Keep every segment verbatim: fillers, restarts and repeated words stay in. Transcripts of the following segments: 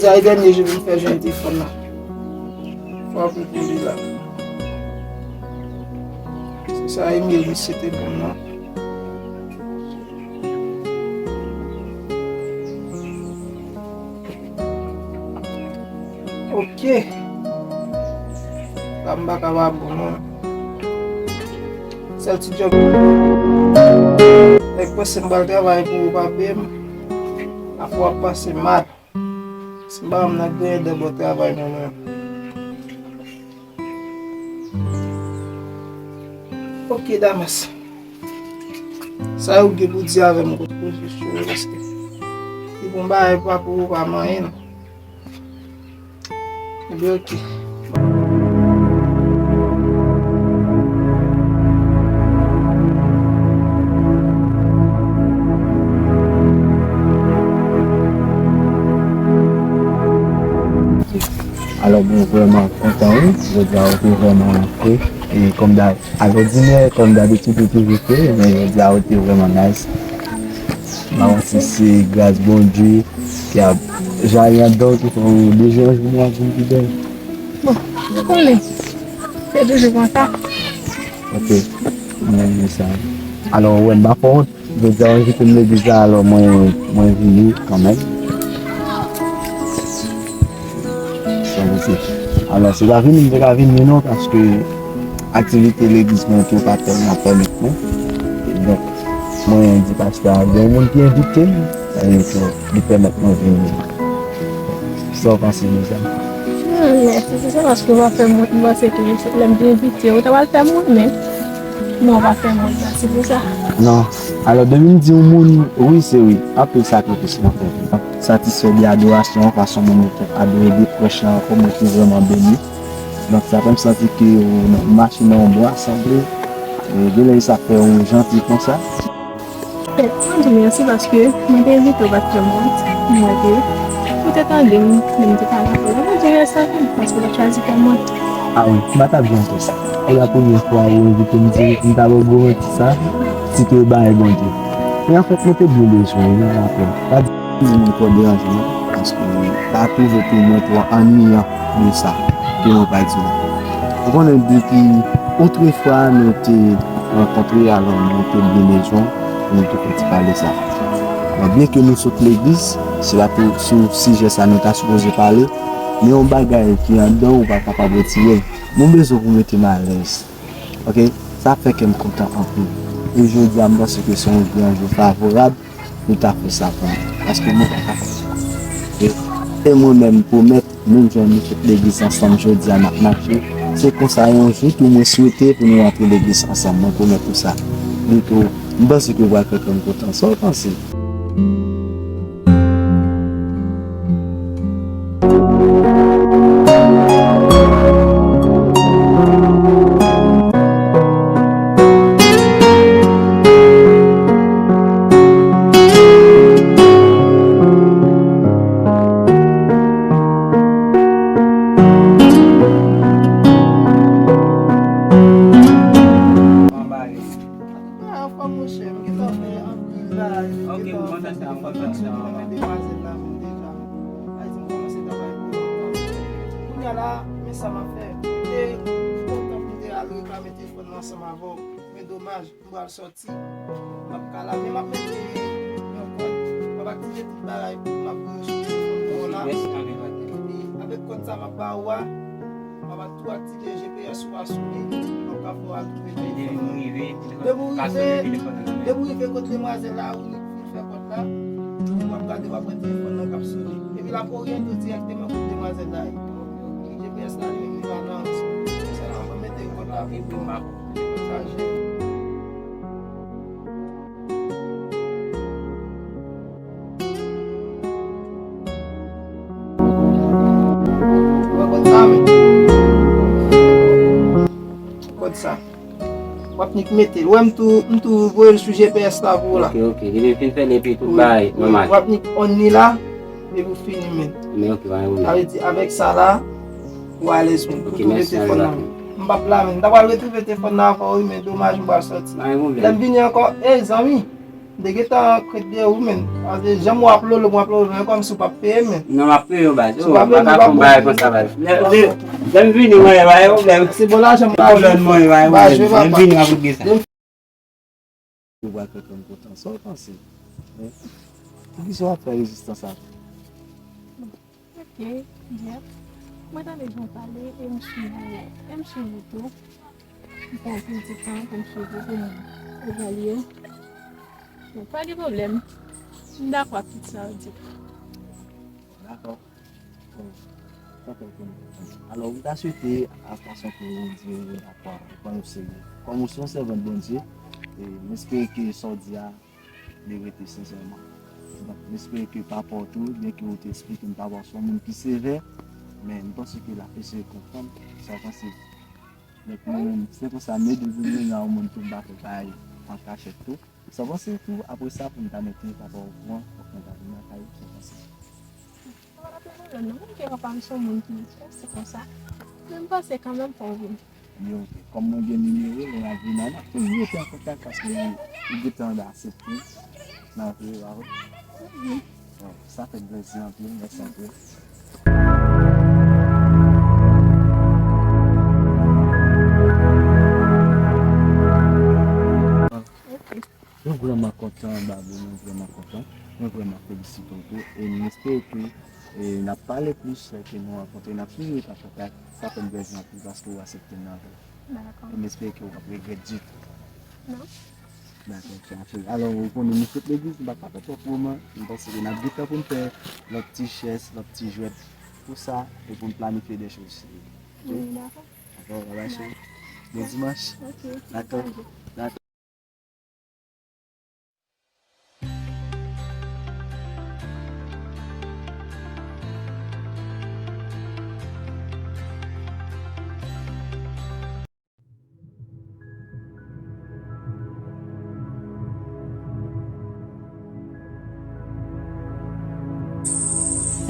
Sa e dènye jou pou m fè jwenn telefòn nan. Fò pou pou li la. Se sa Emile misye te ban m nan. Ok. La m pa ka pa bon non. Sèl ti djòb. Nèg panse m pral travay pou ou pa peye m. Afè w ap pase mal. Si m pa wè m nan griyen dan bò travay mwen menm. Ok, Damas. Sa yo gen pou di avè m kot pozisyon yo, paske li bon bagay pa pou ou pa manyen non. Ebyen, ok. Alò, mwen vrèman kontan, wi. Jodi a, ou te vrèman fre. E kòm da-, alò, dinè, kòm dabitid, ou toujou fre, men jodi a, ou te vrèman nice. Mwen panse se gras Bondye ki ap jayi anndan w ki fè w deja jounen ap vin pi bèl. Bon, ou konnen, se toujou konsa. Ok, mwen renmen sa. Alò, wè, m pa fè w wont. Jodi a, mwen kite m legliz la, alò mwen, mwen vini kanmenm. Sa vle di, alò, se pa vini, m te ka vini non, paske aktivite legliz mwen tou pa tèlman pèmèt mwen. Donk, mwen di pastè a, gen moun ki envite m, sa vle di, li pèmèt mwen vini. Sa w panse de sa? Hmm, mèsi. Se sa paske w pa fè m wont, m panse ke lè m te envite w, ou ta pral fè m wont, men non, w pa fè m wont, mèsi pou sa. Non. Alò, depi m di yon moun wi, se wi. Anpil sakrifis mwen fè. Satisfè de adorasyon an, fason moun yo te adore de prèch lan ankò, mwen te vrèman beni. Donk, sa fè m santi ke w mache nan yon bon asanble. E, genlè sa fè w janti konsa. Mwen di mèsi paske mwen te envite w, pa t fè m wont. Mwen te, ou te tande m, men m te pale avè w. Mwen di mèsi anpil paske w pa t chwazi fè m wont. A wi, m pa t ap janm fè sa. Se la premyè fwa ou envite m di m ta ba w gwo manti sa, si te bay Bondye. Men anfèt, mwen te byen bezwen w, wi, m rapè. Pa di mwen mwen twò deranje non, paske pa twouve pou mwen twò anniyan de sa ke mwen pral di w. Ou konnen depi otrefwa nou te rankontre, alò nou te byen bezwen pou nou te fè ti pale sa. Bon, byen ke nou sot legliz, se la pou sou sijè sa nou ta sipoze pale, men yon bagay ki anndan ou pa kapab retire l. Mwen bezwen pou mete m alèz. Ok? Sa fè kè m kontan anpil. E jodi a, m panse ke se yon gran jou favorab pou ta fè sa pou mwen. Paske mwen pa ka fè sa. E, e mwen menm pwomèt, nou jwenn nou tout legliz ansanm jodi a, n ap mache. Se konsa, yon jou tou, mwen swete pou nou rantre legliz ansanm. Mwen pwomèt ou sa. Li tou, m panse ke w pral fè kè m kontan. Sa w panse? Anba rès. Antouka, anfòm, monchè, m gentan fè anpil bagay, m gentan fè telefòn nan, m renmen demwazèl la menm deja. Sa vle di m kòmanse travay pou lontan. Kounye a la, men sa m ap fè. M te kontan pou m te al reklame telefòn nan ansanm avè w, men domaj, m pral sòti. M ap ka la, men m ap mete yon kòd, m ap aktive tout bagay pou m ap voye sou telefòn nan la. Epi, avèk kòd sa m ap ba ou a, m ap tou aktive G P S ou a sou li, m ap ka fè w al twouve telefòn nan. Depi w rive, depi w rive, depi w rive kot demwazèl la, ou li fè kòd la, epi w ap gade, w ap wè telefòn nan k ap sone. Epi l ap oryante w dirèkteman kot demwazèl la ye. G P S la, li menm, li pa nan ansanm. Sèlman mwen mete kòd la pou mwen. Sa jere. Wè kòd sa, men. Kòd sa. W ap nik mete l. Wè m tou, m tou voye l sou G P S la pou ou la. Ok, ok. Depi m fin fè l epi tout bagay nòmal. W ap nik on li la, epi w fini men. Men ok, pa gen pwoblèm. Sa vle di, avèk sa la, ou alèz men. Ok, mèsi anpil. Pou tou mete fòn nan. M p ap la men. M ta pral retwouve telefòn nan avè w, wi, men domaj, m pral sòti. Pa gen pwoblèm. Lè m vini ankò, ey, zanmi. M te gentan krèt de ou, men. Paske jan m wè w ap lolo, m ap lolo, men kòmsi w p ap peye, men. Non, m ap peye w, baz. Si w p ap peye, m pa ka fè yon bagay konsa, baz. Lè, lè, lè m vini, mwen, pa gen pwoblèm. Se bon lajan m pa jwe. Lè m vini, m ap regle sa. Ou pral fè kè m kontan. Sa w panse? Poukisa w ap fè rezistans la? Ok, Jeff. Mwen tande jan w pale e m swiv ou, e m swiv ou tou. M pran anpil ti tan pou m swiv ou, pou m evalye w. Bon, pa gen pwoblèm. M dakò ak tout sa w di. Dakò. Bon, sa fè ke m kontan. Alò, m ta swete a fason ke ou di ou dakò a, ou pran yo serye. Kòm ou se yon sèvant Bondye, e m espere ke sa w di a, li rete sensèman. Donk, m espere ke papa w tou, byen ke ou te eksplike m papa w se yon moun ki sevè, men m panse ke l ap eseye konprann sa w panse. Donk, mwen menm, se konsa, m ede pou m vin a yon moun tou, m pa fè bagay an kachèt tou. Sa w panse tou, apre sa, pou m ta mete papa w okouran, pou mwen ta vin lakay ou, sa w panse? Sa pa t ap yon pwoblèm, non. Menm ke papa m se yon moun ki prese konsa, men m panse kanmenm fò w vin. Yo, ok. Kòm mwen gen nimewo, lè y ap vin la, n ap toujou rete an kontak paske li, li gentan aksepte. N ap rele avè l. Bon, sa fè m plezi anpil, mèsi anpil. Ok. Mwen vrèman kontan, Babou, mwen vrèman kontan. Mwen vrèman felisite w tou. E m espere ke, e, n ap pale plis, lè ke nou rankontre, n ap toujou rete an kontak. Sa fè m plezi anpil paske w aksepte m nan tou. Dakò. E m espere ke w p ap regrèt ditou. Non. Dakò, ok, anpil. Alò, ou konnen nou sot legliz, nou pa ka fè twòp moman. M panse ke n ap gen tan pou n fè lòt ti chès, lòt ti jwèt pou sa, e pou n planifye de choz. Ok? Wi, dakò. Dakò, bye bye, cheri. Bon dimanch. Ok. Dakò. Dakò.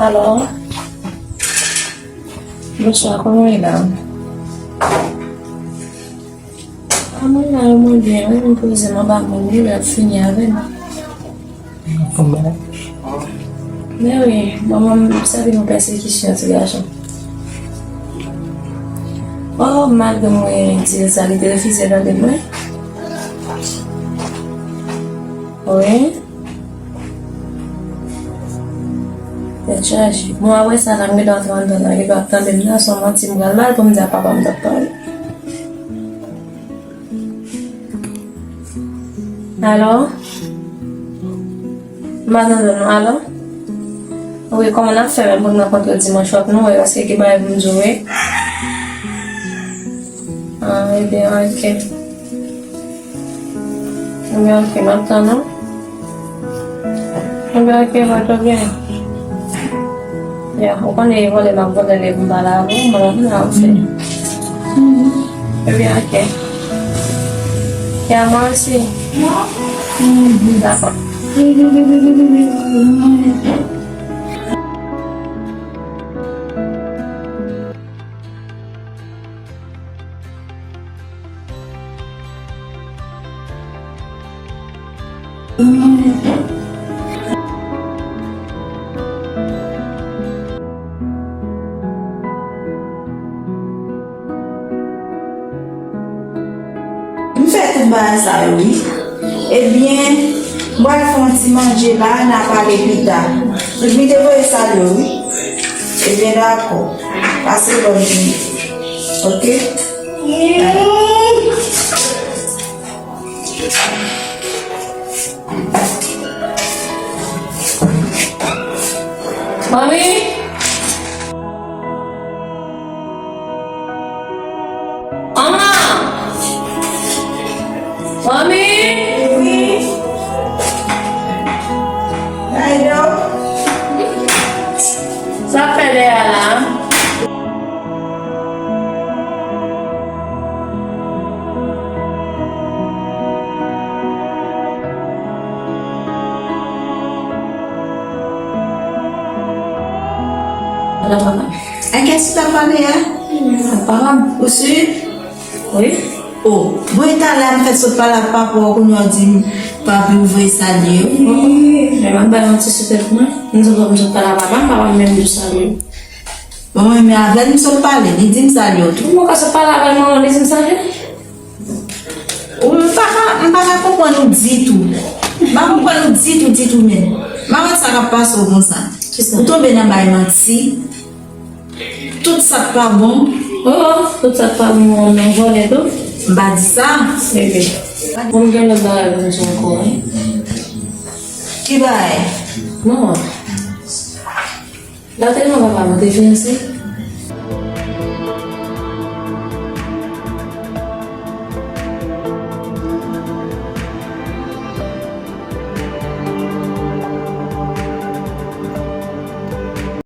Alò, bonswa, kòman w ye la? A, mwen la, mwen byen, wi, m poze m anba moun, li, l ap fini avè m. Men wi, manman m sèvi nou pèsekisyon, ti gason. Oh, malgre mwen di l sa, li te refize tande mwen. Wi. Tèt chaje. Bon, apre sa, la, m gen dwa ap tande, la, m gen dwa ap tande m nan, se yon manti m pral ba l pou m di a papa m t ap pale. Alo? M pa tande w non, alo? Wi, kòman n ap fè menm pou n rankontre dimanch w ap nou wè, paske gen bagay pou m di w, wi. Ah, ebyen, ok. Ebyen, ok, m ap tann ou. Ebyen, ok, pa twò byen. Ya, ou konnen e vòlè m ap vòlè lè m pale avè w, mwen menm la, ou fè. Ebyen, ok. Ya, mwen osi. Dakò. M fè tout bagay sa yo, wi. Ebyen, m pral fè yon ti manje la, n a pale pita. Rodrigue te voye salye w, wi. Ebyen, dakò. Pase bòn jounen. Ok? Manmi! Manman! Manmi! Sa fè dèyè la? Ak kiyès ou t ap pale a? Ak papa m. Ou si? Wi. O, bon, e talè a m fèk sot pale ak papa w, kounye a w di m papi w voye salye w. Men m ap bay yon ti sekrè pou mwen. M di w m sot pale ak papa m, papa m menm di w salye w. Bon, mwen menm avè l m sot pale, li di m salye w tou. Kouman w ka sot pale avè l, manman w, li di m salye w? Ou, m pa ka, m pa ka konprann ou ditou. M pa konprann ou ditou, ditou menm. M pa konn sa k ap pase w konsa. Ou tonbe nan bay manti. Tout sa k pa bon. Oh, tout sa k pa bon, nan vòlè tou. M pa di sa. Bebe. Bon, m gen lòt bagay pou m di ankò, wi. Ki bagay? Non. Lè tèlman papa mwen te fiyanse,